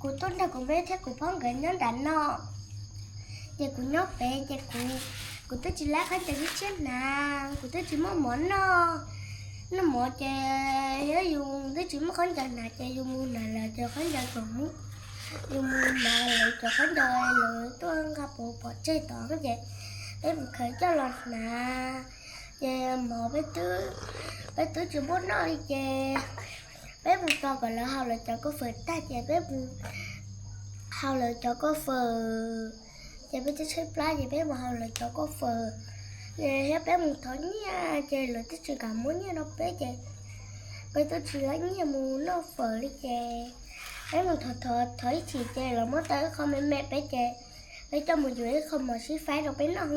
Kuv tuaj nrog kuv me thiab kuv phob nkawd nyob nram no, ces kuv nyob pem ces kuv, kuv twb tsis laib khaub ncaws tshiab hnav, kuv twb tsis muaj mov noj. Noj mov ces yog yus twb tsis muaj khaub ncaws hnav ces yus mus hnav lawv cov khaub ncaws tsom hub, yus mus hnav lawv cov khaub ncaws lawv tuaj nqa pov pov tseg tod ces peb mus khaws coj los hnav. Ces mov peb twb, peb twb tsis muaj noj li ces peb mus tos kom lawv hau lawv cov kua fawm tag ces peb mus hau lawv cov kua fawm. Ces peb twb tshaib plab ces peb mus hau lawv cov kua fawm, thiab peb mus thov nyiaj ces lawv twb tsis kam muab nyiaj rau peb ces peb twb tsis laib nyiaj mus noj fawm li ces peb mus thov thov thov ib chim ces lawv muab tau ib qho me me peb ces peb coj mus yuav ib qho mov sib faib rau peb noj,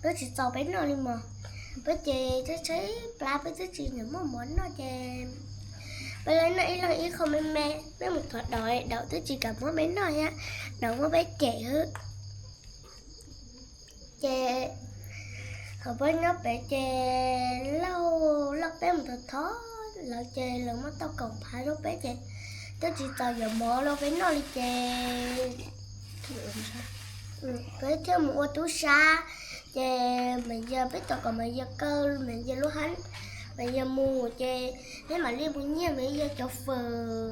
twb tsis txaus peb noj li mog. Peb ces tshaib tshaib plab peb twb tsis muaj mov noj ces peb laib noj ib leeg ib qho me me, peb mus thov daum, daum twb tsis kam muab peb noj thiab, daum muab peb cem xwb. Ces thaum peb nyob pem ces lauj, lauj peb mus thov thov lawv ces lawv muab tau kaum phav rau peb ces twb tsis txaus yuav mov rau peb noj li ces peb thiaj mus ua tub sab. Ces mas yog peb tau kom mas yog kaw mas yog lub hab, mas yog mus ces peb mam li mus nyiag mas yog cov fawm,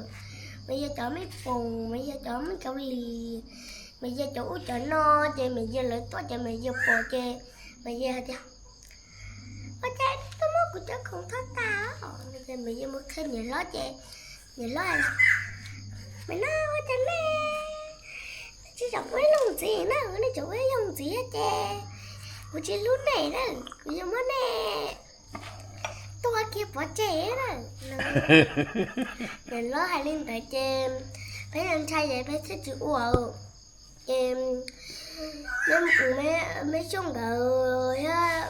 mas yog cov me poom, mas yog cov me kau lis, mas yog cov ub cov no, ces mas yog lawv tuaj ces mas yog pom ces mas yog hais tias, ua cas tuaj muab kuv cov khoom thauj tas os? Ces mas yog mus qhia niam hlob ces niam hlob hais, mas no ua cas nej tsis tsom ua ib leeg ntxiv na, nej tsom ua ib leeg ntxiv ces kuv tsis hlub nej na, kuv yuav muab nej tua kiag pov tseg na. Niam hlob hais li ntawd ces peb ntshai ces peb thiaj tsis ua. Ces me xyooj nkawd thiab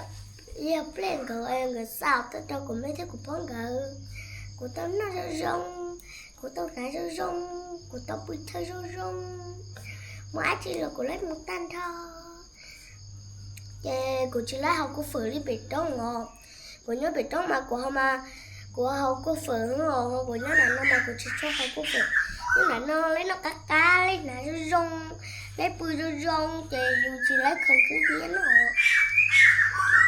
yog plej nkawd, nkawd xa tuaj rau kuv me thiab kuv phob nkawd, kuv tau noj zoo zoo, kuv tau hnav zoo zoo, kuv tau pw chaw zoo zoo, mus dab tsi los kuv laib mus tag nrho. Ces kuv tsis laib haus kua fawm li pem roob os. Kuv nyob pem roob mas kuv ho mas kuv haus kua fawm os, kuv nyob nram no mas kuv tsis tshua haus kua fawm. Nyob nram no laib noj qab qab, laib hnav zoo zoo, laib pw zoo zoo ces yus tsis laib khaws khwb hiab noj.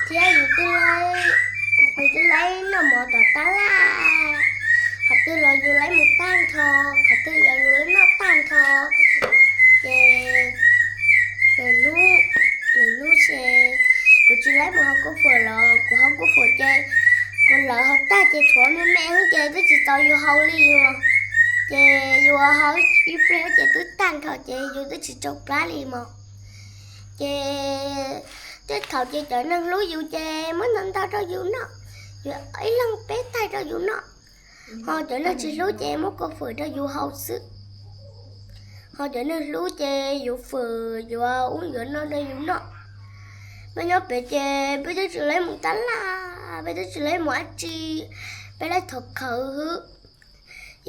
Thiab yus twb laib, yus twb laib noj mov tom tab laj, qhov twg los yus laib mus tag nrho, qhov twg los yus laib noj tag nrho. Ces lwm hnub, lwm hnub ces kuv tsis laib mus haus kua fawm los kuv haus kua fawm ces kuv lawv haus tag ces tshuav me me xwb ces twb tsis txaus yus haus li os. Ces yus haus ib pliag ces twb tag nrho ces yus twb tsis tsau plab li mog. Ces tej thaum ces cov neeg hlub yus ces muab ntau ntau rau yus noj, yuav ib leeg peb taig rau yus noj. Ho cov neeg tsis hlub ces muab kua fawm rau yus haus xwb. Ho cov neeg hlub ces yuav fawm yuav ub yuav no rau yus noj. Peb nyob pem ces peb twb tsis laib mus tab laj, peb twb tsis laib mus dab tsi, peb laib thov khawv xwb.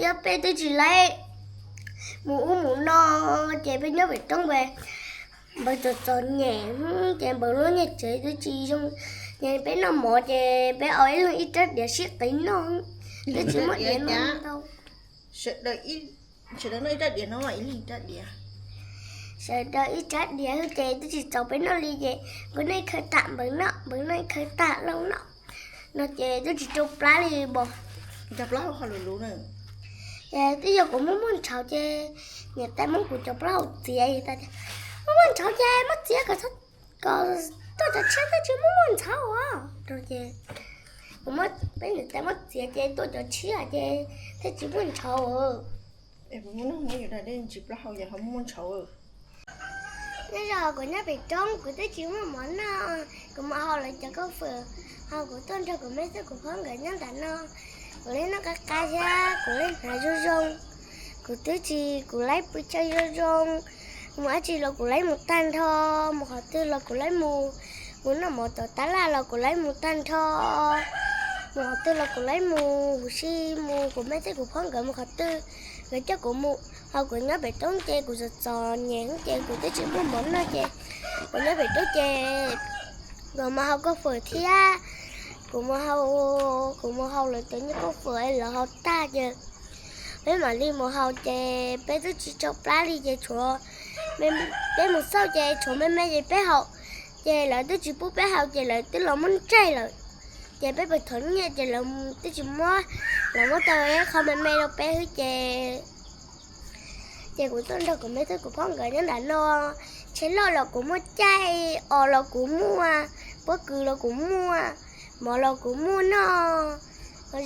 Yog peb twb tsis laib mus ub mus no ces peb nyob pem roob pem, npawg txom txom nyem ces npawg lub niag tsev twb tsis zoo, ces peb noj mov ces peb ua ib leeg ib rab diav sib qiv noj, twb tsis muaj diav noj ntau. Sawv daws ib rab diav no, ib leeg ib rab diav. Sawv daws ib rab diav ces twb tsis txaus peb noj li ces npawg noj khaws tam npawg noj, npawg noj khaws tam lauj noj, no ces twb tsis tsau plab li os. Cov plab ho luv luv na. Twb yog kuv muaj muaj ntshauv ces niam tais muab kuv cov plaub hau txiav, muaj muaj ntshauv ces muab txiav kom, kom tuaj cov tshiab thiaj tsis muaj muaj ntshauv os. Ces kuv muab peb niam tais muab txiav ces tuaj cov tshiab ces thiaj tsis muaj ntshauv. Nyob zoo kuv nyob pem roob kuv twb tsis muaj mov noj, kuv mus hau lawv cov kua fawm, ho kuv tuaj nrog kuv me thiab kuv phob nkawd nyob nram no, kuv laib noj qab qab thiab kuv laib hnav zoo zoo, kuv twb tsis, kuv laib pw chaw zoo zoo, mus dab tsi los kuv laib mus tag nrho, mus qhov twg los kuv laib mus, mus noj mov tom tab laj los kuv laib mus tag nrho, mus qhov twg los kuv laib mus, huv si mus, kuv me thiab kuv phob nkawd mus qhov twg nkawd coj kuv mus. Ho kuv nyob pem roob ces kuv txom txom nyem ces kuv twb tsis muaj mov noj ces kuv nyob pem roob ces kuv mus hau kua fawm thiab, kuv mus hau, kuv mus hau lawv cov niag kua fawm lawv hau tag ces Peb mam li mus haus ces peb twb tsis tsau plab li ces tshuav, peb mus xauj ces tshuav me me ces peb haus, ces lawv twb tsis pub peb haus ces lawv twb los muab ntseg lawm. Ces peb pais thov nyiaj ces lawv twb tsis muab, lawv muab tau qho me me rau peb xwb ces, ces kuv tuaj nrog kuv me tub kuv phob nkawd nyob nram no. Tsheb loj los kuv muaj caij, os los kuv muaj, pob kws los kuv muaj, mov los kuv muaj noj,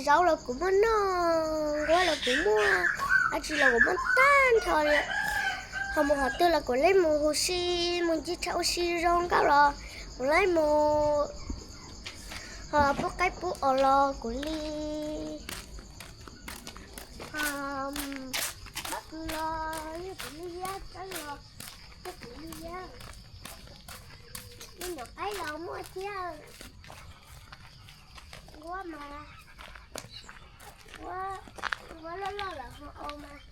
zaub los kuv muaj noj, nquab los kuv muaj, dab tsi los kuv muaj tag nrho li. Ho mus qhov twg los kuv yeej mus huv si, mus ncig tshaj ua si zoo nkauj los kuv yeej mus, ho pub qaib pub os los kuv li, ho pob kws los yog kuv li thiab, tsheb los yog kuv li thiab, me nyuam qaib los muaj thiab. Nquab mas, nquab loj loj los ho ua mas.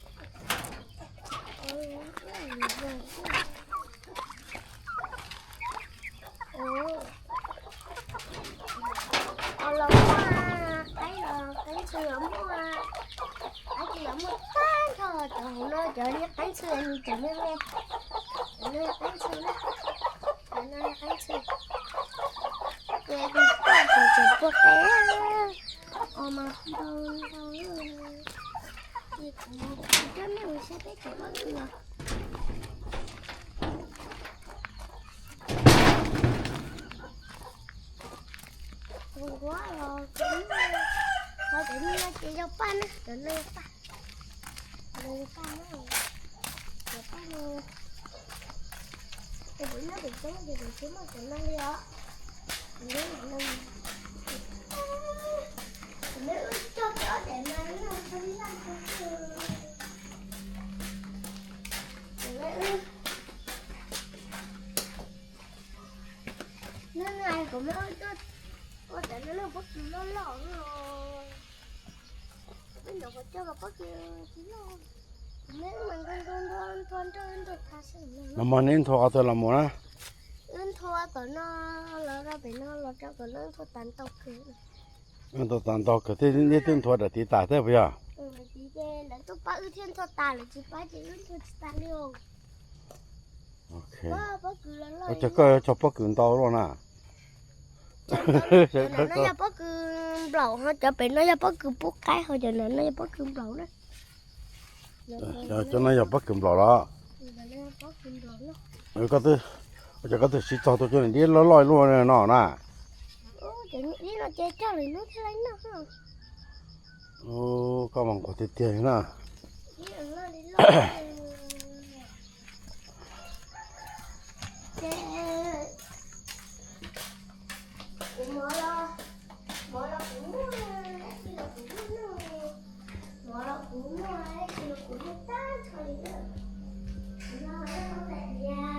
Os los muaj, qaib los, qaib ntxhw los muaj, qaib ntxhw los muaj tag nrho. Cov hauv no cov niag qaib ntxhw ni cov me me, cov no qaib ntxhw na, cov no qaib ntxhw. Ces kuv pom qhov tseem puag qe, os mas ntau ntau, ces kuv coj nej mus saib peb cov pob kws. Kuv nquab los, qhov cov no ces yog paj na, cov no yog paj, cov no yog paj na, cov paj no. Ces kuv nyob pem tseeb ces kuv tsis muaj cov no li os. Kuv nyob no, kuv nyob wb cog peb ob daim mas noj tau ib laj kawg. Kuv nyob wb, no no kuv nyob wb cog, ua cov no loj pob kws loj loj no. Kuv peb ntawd qhov cog los pob kws tsis loj. Kuv nyob wb mas nrog nrog nrog nrog nrog nrog tha xwb. Los mas neb nthua qhov twg los mus na? Wb nthua tom no los rau pem no los rau tom no nthua tas ntau kawg. Nthua tas ntau kawg thiab, neb twb nthua daim tiv tas thiab puas yog? Ces lawv tuaj pab wb thiaj nthua tas, lawv tsis pab ces wb nthua tsis tas li os. Ua cas koj yuav cog pob kws ntau luaj na? Cov no yog pob kws nplaum, ho cov pem no yog pob kws pub qaib, ho cov no yog pob kws nplaum na. Cov no yog pob kws nplaum los? Ua cas koj twb siv txog tus cov niag dib loj loj luaj no na? Koj mas nquag tiag tiag li na. Mov los kuv muaj, dab tsi los kuv muaj noj, mov los kuv muaj, dab tsi los kuv muaj tag nrho li na. Kuv noj koj tais diav,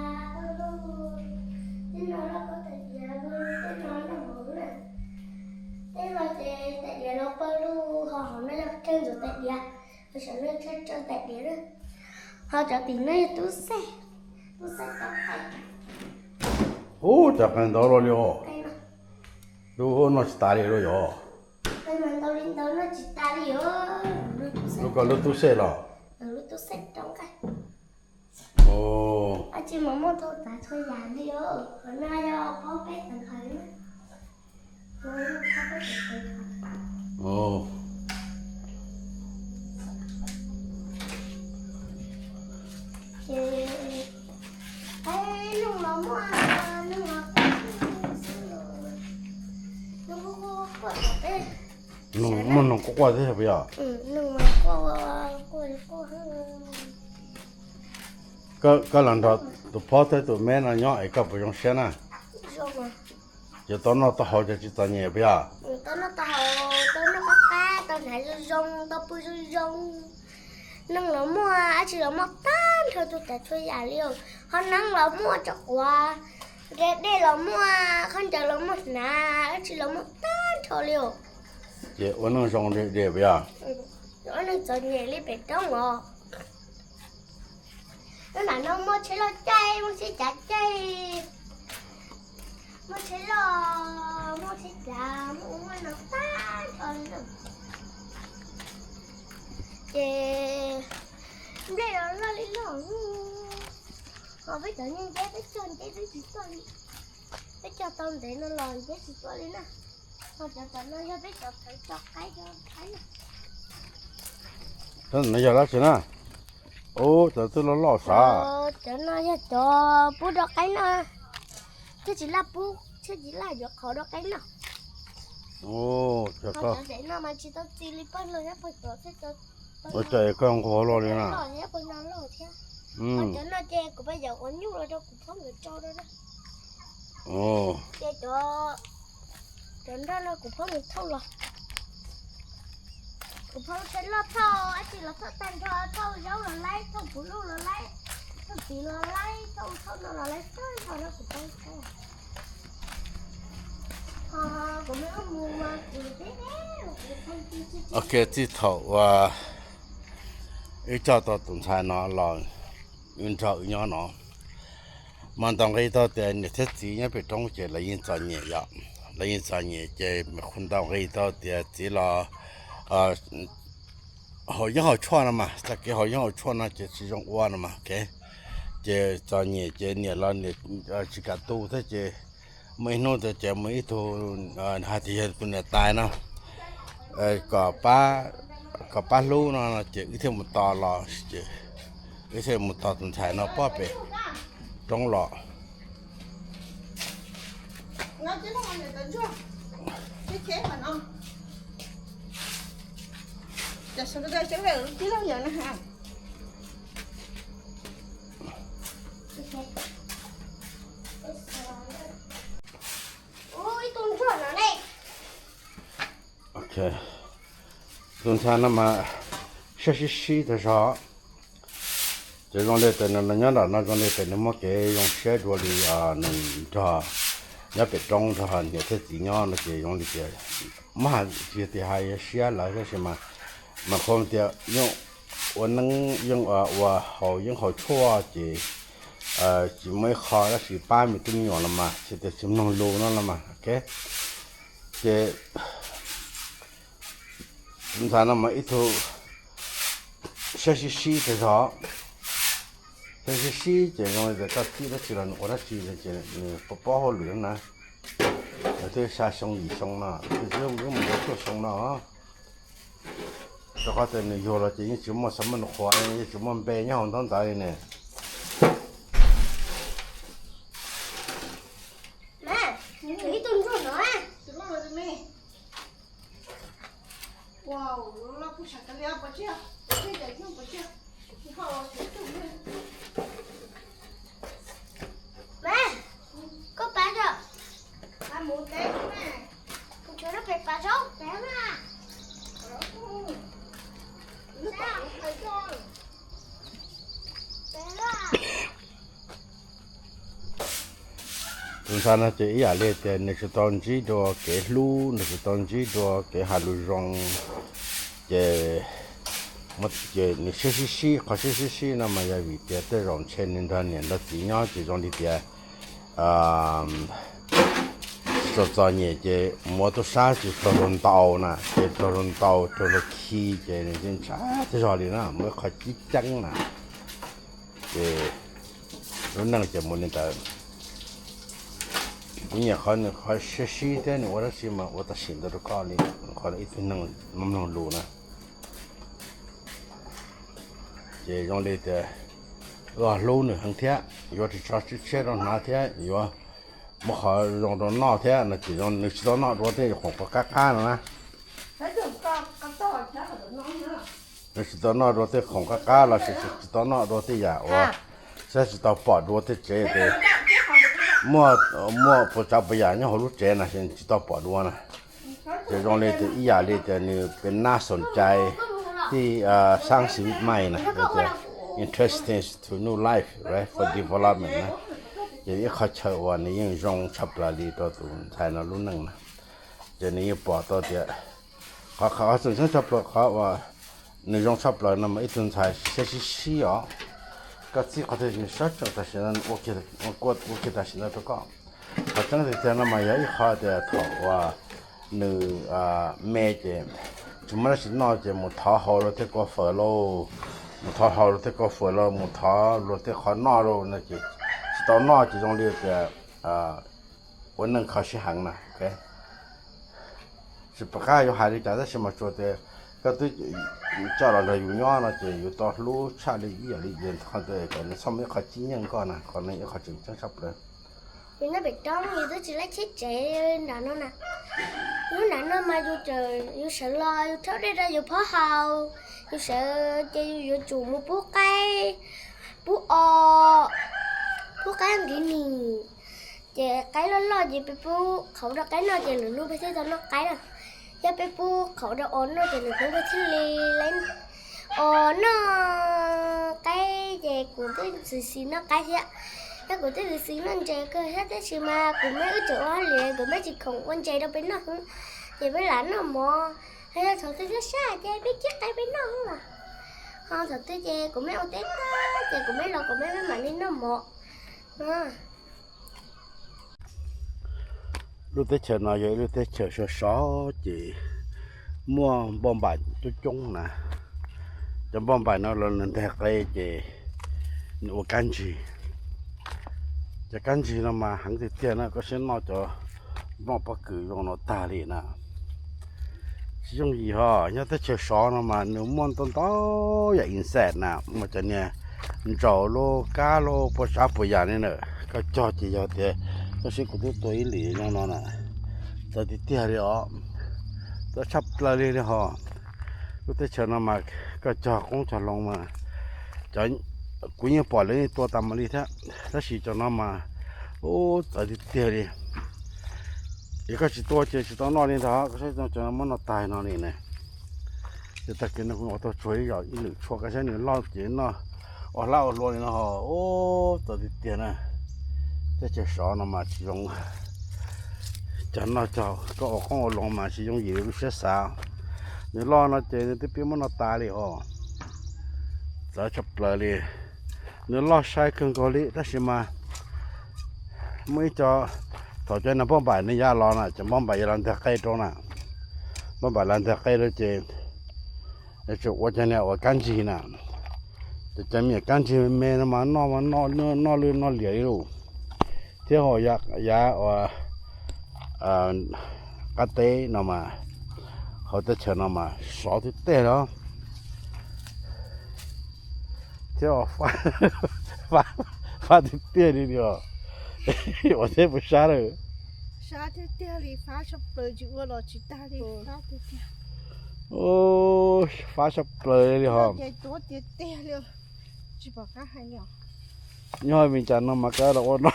tej no noj koj tais diav, tej no noj mov na. Tej no ces tais diav los pawg lug, ho hauv no yog tsawg ntxuav tais diav, ho saum no tsawg tsawg tais diav na. Ho cov tim no yog tub xej, tub xej cov qe. Ub, cov qe ntau luaj li os. Lub noj tsis tas li lub yom. Lub ko lub tub xej los? Lub tub xej rau nqaij. Dab tsi mas muaj txhua tsav txhua yam li os. Qhov no yog phob peb tawv hawv na. Ces, es, noog los muaj, noog los quaj xwb, noog quaj quaj tom peb. Muaj noog quaj quaj thiab puas yog? Noog mas quaj, quaj quaj. Koj los nrog tus phob thiab tus me no nyob es koj puas zoo siab na? Ces tau noj tau haus ces tsis txom nyem puas yog? Tau noj tau haus, tau noj qab qab, tau hnav zoo zoo, tau pw zoo zoo. Neeg los muaj, dab tsi los muaj tag nrho txhua tsav txhua yam li os. Qhov neeb los muaj, tso quav, nqe dej los muaj, khaub ncaws los muaj hnav, dab tsi los muaj tag nrho li os. Ces ua neej zoo li puas yog? Ua neej txom nyem li pem roob os. Lub nram no muaj tsheb loj caij, muaj tsheb cav caij, muaj tsheb loj, muaj tsheb cav, muaj ub muaj no tag nrho li na. Ces nplej los loj li loj, ho peb cov ncej peb cog ncej twb tsis tuaj li. Peb cog tau ntev no los ncej tsis tuaj li na. Ho cov tom no yog peb cov thawv tso qaib rau qaib na. No yog dab tsi na? Ub, cov twb loj loj sav. Cov no yog cov pub rau qaib noj, thiaj tsis laj pub, thiaj tsis laj yuav qhov rau qaib noj. Cov daim no mas tsis tau txi li pawg lug, pawg cov thiaj tau. Ua cas koj nqua loj li na? Pawg no loj thiab. Cov no ces kuv pab yawm ua nyuj los rau kuv phob nkawd tso rau na. Ces cov, cov nroj no kuv phob mus thauj los. Kuv phob thiaj loj thauj dab tsi los thauj tag nrho, thauj zaub los laib, thauj puv luj los laib, thauj txiv los laib, thauj thauj no los laib tag nrho no kuv phob. Ok, txij thaum uas wb coj tau tus ntxhais no los wb nrog wb nyob no, mas ntaus nqi tau tias niam thiab txiv nyob pem roob ces lawv yeej txom nyem yom, lawv yeej txom nyem ces ntaus nqi tau tias txiv los haus yeeb haus tshuaj no mas, txoj kev haus yeeb haus tshuaj no ces tsis zoo ua no mas, ok. Ces txom nyem ces niam los niam tsis kam tu thiab ces muaj ib hnub ces muaj ib tug hais tias yog tus niam tais no kom pab, kom pab hlub no ces wb thiaj mus tos los, wb thiaj mus tos tus ntxhais no puag pem roob los. Ok, tus ntxhais no mas siab sib sib tag zog. Ces zoo li tias nws los nyob nram no zoo li tias nws muaj kev zoo siab dua li nws nrog, nyob pem roob nrog niam thiab txiv nyob no ces zoo li tias, muab hais tias hais siab lawm tab sis mas, mas qhuav tias yeej ua neeb yeej ua haus yeeb haus tshuaj ces tsis muaj ib qho dab tsi pab me tub me nyuam los mas, tsis tias tsis mloog lus no los mas, ok. Ces tus ntxhais no mas ib tug siab sib sib tag zog, siab sib sib ces zoo li tias koj txib dab tsi los nws ua dab tsi ces nws paub paub hauj lwm na. Nws twb xya xyoo yim xyoo no, twb mus yuav cuaj xyoo no, rau qhov tias nws yug los ces yeej tsis muaj xav muaj nws qhuav, yeej tsis muaj npe nyob hauv ntaub ntawv li ne. Koj pab rau, kuv tshuav lub pem pas zaub pem na. Tus ntxhais no ces ib yam li tias nws tsis tau ntsib dua kev hlub, nws tsis tau ntsib dua kev hais lus zoo, ces ces nws siab sib sib, qhov siab sib sib no mas yog vim tias tej zaum ntshe nws nrog niam nrog txiv nyob ces zoo li tias txom txom nyem ces muaj tub sab ces raug luag ntaus na, ces raug luag ntaus raug luag khi ces nws ntshai tag zog li na, muaj ib qho cib ceeb na. Ces lub neej ces mus li ntawd. Kuv nyiam qhov nws qhov siab sib thiab nws ua dab tsi mas ua tam sim ntawd rau koj li, qhov ib tug neeg mloog lus na. Ces zoo li tias wb hlub nws heev thiab, yuav ris tsho tshiab rau hnav thiab yuav muab qhov zoo rau noj thiab no ces nws tsis tau noj dua tej khoom qab qab no na. Nws tsis tau noj dua tej khoom qab qab los sis tsis tau noj dua tej yam uas, saib tsis tau pom dua tej tsev ces muaj, muaj puas tsav puas yam nyob hauv lub tsev na tsis tau pom dua na. Ces zoo li tias ib yam li tias nws pem nab xoom cai tij, xaab xwm maij na, tias interesting to new life, right, for development na. Ces ib qho chaw uas nws yeej zoo tshaj plaws li rau tus ntxhais no lub neej na. Ces nws yeej pom tau tias qhov, qhov tseem ceeb tshaj plaws qhov uas nws zoo tshaj plaws no mas ib tug ntxhais siab sib sib os. Koj txib qhov twg nws sab tseem tam sim no ua kiag tam sim no rau koj. Qhov tseeb tiag tiag no mas yog ib qho tias thaum uas nws me ces tsis muaj dab tsi noj ces mus thov haus luag tej kua fawm lauj, mus thov haus luag tej kua fawm lauj, mus thov luag tej qhov noj lauj no ces tsis tau noj ces zoo li tias ua neej kho siab heev na. Tsis pom qab yuav hais li cas tab sis mas tsuas tias koj twb coj los nrog yus nyob no ces yus tau hlub tshaj li ib yam li qhov ntawd kom nws txhob muaj ib qho cib nyeej koj na, qhov no ib qho tseem ceeb tshaj plaws. Yus nyob pem roob yus twb tsis laib cheb tsev nram no na. Hnub nram no mas yus, yus sawv los yus rhaub dej rau yus phob haus, yus sawv ces yus yuav tsum mus pub qaib, pub os, pub qaib nkiv nis. Ces qaib loj loj ces peb pub qhauv rau qaib noj ces lwm hnub peb thiaj tau noj qaib na. Yog peb pub qhauv rau os noj ces lwm hnub peb thiaj li os noj qaib ces kuv twb xis xis noj qaib thiab. Yog kuv twb xis xis noj ntses kawg thiab tab sis mas kuv meb wb tseem ua hauj lwm kuv meb tsis khoom ua ntses rau peb noj xwb, ces peb lam noj mov. Yog thaum twg sab sab ces peb kib qaib peb noj xwb mas. Ho thaum twg ces kuv meb ua teb tag ces kuv meb los kuv meb mam li noj mov. Lub teb chaws no yog ib lub teb chaws sov sov ces muaj npauj npaim coob coob na. Cov npauj npaim no los nws nteg qe ces nws ua kab ntsig. Cov kab ntsig no mas heev tiag tiag na, koj saib noj cov npauj pob kws zoo no tag li na. Tsis yooj yim ho, nyob teb chaws sov no mas nws muaj ntau ntau yam insect na, muaj cov niag ntsaum los kab los puas tsav puas yam li na. Koj cog ces yog tias, koj saib kuv twb tua ib lim zoo no na, txawv tiag tiag li os, txawv tshaj plaws li li ho. Lub teb chaws no mas koj cog qoob cog loo mas, cov, kuv yeej pom lawv tua tas mam li thiab, tab sis cov no mas ub txawv tiag tiag li. Ces koj tsis tua ces tsis tau noj li ntag, koj saib cov no muab noj tag no li na. Ces tag kis no kuv ua tau tsuag ib yam ib lwm tshuaj, koj saib nws loj ces noj ua hlab ua hlua li no ho, ub txawv tiag tiag na. Teb chaws sov no mas tsis zoo, cog noj cog koj ua qoob ua loo mas tsis yooj yim li lub siab xav. Nws loj no ces nws twb pib muab noj tas li os. Txawv tshaj plaws li. Nws loj sai kawg nkaus li tab sis mas muaj ib co, thaum cov niag npauj npaim nws ya los na, cov npauj npaim ya los nteg qe rau na. Npauj npaim los nteg qe rau ces tseem ua cov niag uas kab ntsig na. Ces cov me nyuam kab ntsig me me no mas noj mas noj lwj noj liam li lauj. Thiab ho yav uas qab teb no mas, hauv teb chaws no mas sov tiag tiag li. Thiab fab tiag tiag li os. Ua teb puas sab lawm? Sab tiag tiag li, fab tshaj plaws, tsis ua los tsis tag li, fab tiag tiag. Fab tshaj plaws li ho. Ces tuav tiag tiag li, tsis pom qab hais li os. Nyob Meskas no mas koj los ua no,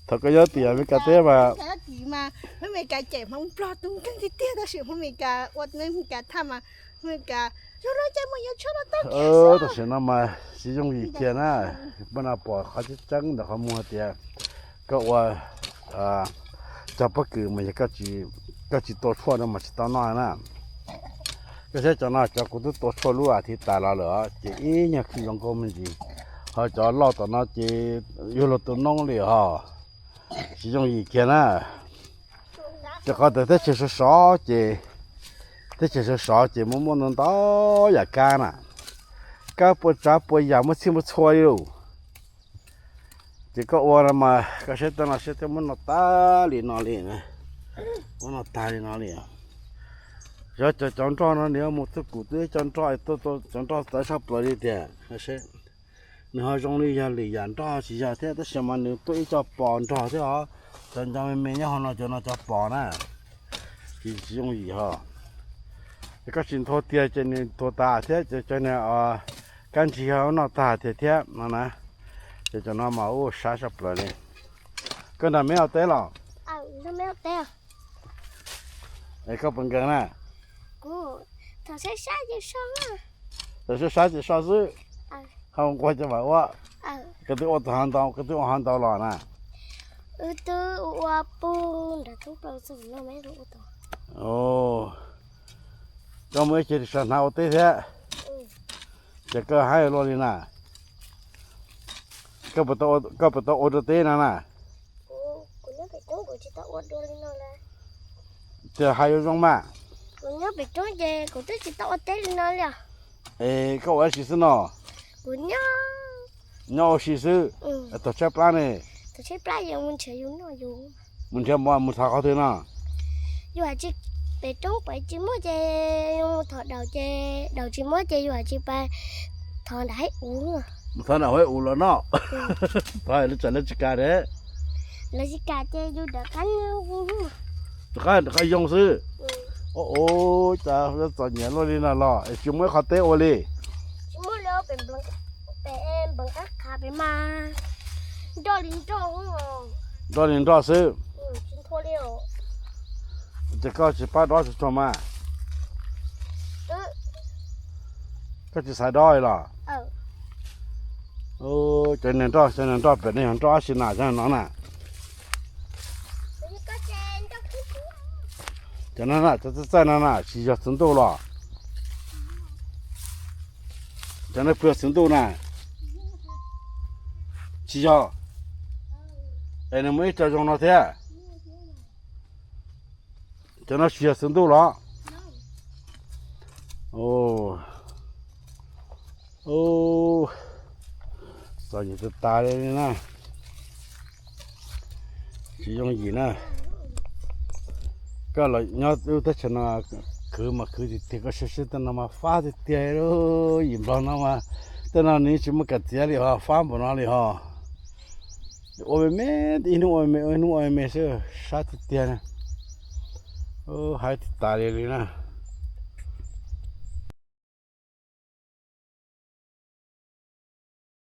thaum koj nyob tim Amelikas teb mas, Meskas cem Hmoob Nplog tus nkeeg tiag tiag tab sis Hmoob Meskas ua Hmoob Meskas thaj mas Hmoob Meskas zoo no ces mus yuav tshuaj los tau. Tam sim no mas tsis yooj yim kiag na, pab no pom qhov tseeb tseeb ntawm qhov muag tias koj ua cog pob kws mas yog koj tsis tua tshuaj no mas tsis tau noj na. Koj saib cov no cov kuv twb tua tshuaj lub as thiv tas los lawm ces ib nyuag khwv zoo nkauj me ntsis, ho cov loj tom no ces yuav luag tus noob li ho, tsis yooj yim kiag na. Ces qhov tias teb chaws sov sov ces, teb chaws sov sov ces muaj muaj ntau ntau yam kab na, kab puas tsav puas yam muaj txhij muaj txhua li lauj. Ces koj ua no mas koj saib tej no saib tej muab noj tag li no li, muab noj tag li no li. Yog cov cov nroj no nws yuav mus txuj kum twb cov nroj, cov nroj txawv tshaj plaws li tiag. Nws ho zoo li yog lwm yam nroj tsis yog thiab tab sis mas nws tuaj ib co pos nrog thiab os. Cov nco me me nyob hauv no cov no cov pos na, ces tsis yooj yim ho. Ces koj tsis nthua tiag ces nws nthua tas thiab ces cov niag kab ntsig ho noj tag tiag thiab no na. Ces cov no mas ub sab tshaj plaws li. Koj nrog meb ua teb los? Es koj puas nkees na? Thaum sab sab ces so xwb. Ho nquag cov mam ua. Koj twb ua tau hov ntau, koj twb ua hov ntau los na? Koj muaj ib ce sawv hnav ua teb thiab. Ces koj haib luaj li na. Koj puas tau ua dua teb no na? Tias hais yuav zoo mas. Kuv nyob pem roob ces kuv twb tsis tau ua teb li no li os. Es koj ua dab tsi xwb no? Kuv nyob, nyob ua si xwb. Thaum tshaib plab ne? Thaum tshaib plab yus mus nrhiav yus noj yus. Mus nrhiav mov mus thov qhov twg no? Yus hais tsis, pem roob pem tsis muaj ces yus mus thov daus ces daus tsis muaj ces yus hais tsis pais thov nram hav ub. Mus thov nram hav ub los noj. Thov lawv txawm lawv tsis kam ne? Lawv tsis kam ces yus rov qab, rov qab, rov qab yoo xwb. Ua cas txom nyem luaj li no los es tsis muaj ib qho teb ua li? Tsis muaj li, pem nplees qab qhav pem mas nroj li nroj, nroj li nroj xwb. Ces koj tsis pab dob tsuag tsuag mas? Koj tsis xaiv dob li los? Cov niag nroj, cov niag nroj pem no yog nroj dab tsi na, cov no na? Cov no na, cov txaij txaij no na, tsis yog txiv ntuj los? Cov no puas yog txiv ntuj na? Tsis yog. Es nws muaj ib co zoo no thiab. Cov no tsis yog txiv ntuj los? Txom nyem tas tas li na. Tsis yooj yim na. Koj los nyob lub teb chaws no khwv mas khwv tiag tiag, koj saib seb tej no mas fab tiag tiag. Yim Nplog no mas tej no nws tsis muaj kam txiav li ho, fab npaum no li ho. Ua me me, ib hnub ua me me, ib hnub ua me me xwb, sab tiag tiag na. Haib tiag tas li li na.